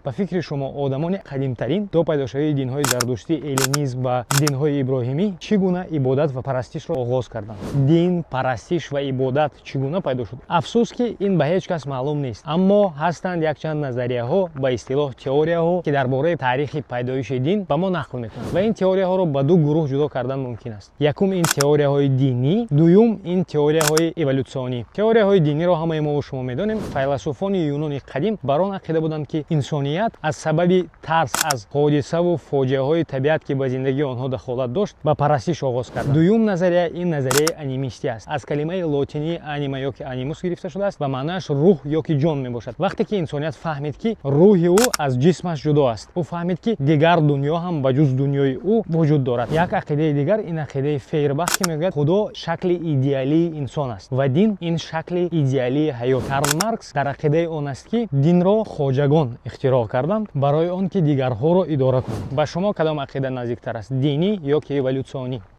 Ба фикри шумо, одамони қадимтарин то пайдошавии динҳои зардуштӣ, эллинизм ва динҳои иброҳимӣ чӣ гуна ибодат ва парастишро оғоз карданд? Дин, парастиш ва ибодат чӣ гуна пайдо шуд? Афсӯс, ки ин ба ҳеҷ кас маълум нест, аммо ҳастанд якчанд назарияҳо, ба истилоҳ теорияҳо, ки дар бораи таърихи пайдоиши дин ба мо нақл мекунанд ва ин теорияҳоро ба ду гурӯҳ ҷудо кардан мумкин аст. Якум ин теорияҳои динӣ, дуюм ин теорияҳои эволютсионӣ. Теорияҳои диниро ҳамаи мо шумо медонем. Файласуфони юнони қадим бар он ақида буданд, ки инсоният аз сабаби тарс аз ҳодисаву фоҷиаҳои табиат, ки ба зиндагии онҳо дахолат дошт, ба парастиш оғоз карданд. Дуюм назария ин назарияи анимистӣ аст. Аз калимаи лотинии анима ёки анимус гирифта шудааст ва маънояш рӯҳ ёки ҷон мебошад. Вақте ки инсоният фаҳмид, ки рӯҳи ӯ аз ҷисмаш ҷудо аст, ӯ фаҳмид, ки дигар дунё ҳам ба ҷуз дунёи ӯ вуҷуд дорад. Як ақидаи дигар ин ақидаи Фейербах, ки мегӯяд, Худо шакли идеалии инсон аст ва дин ин шакли идеалии ҳаёт. Карл Маркс дар ақидаи он аст, ки динро хоҷагон ихтироъ карданд барои он ки дигарҳоро идора кунанд. Ба шумо кадом ақида наздиктар аст: динӣ ё ки эволютсионӣ?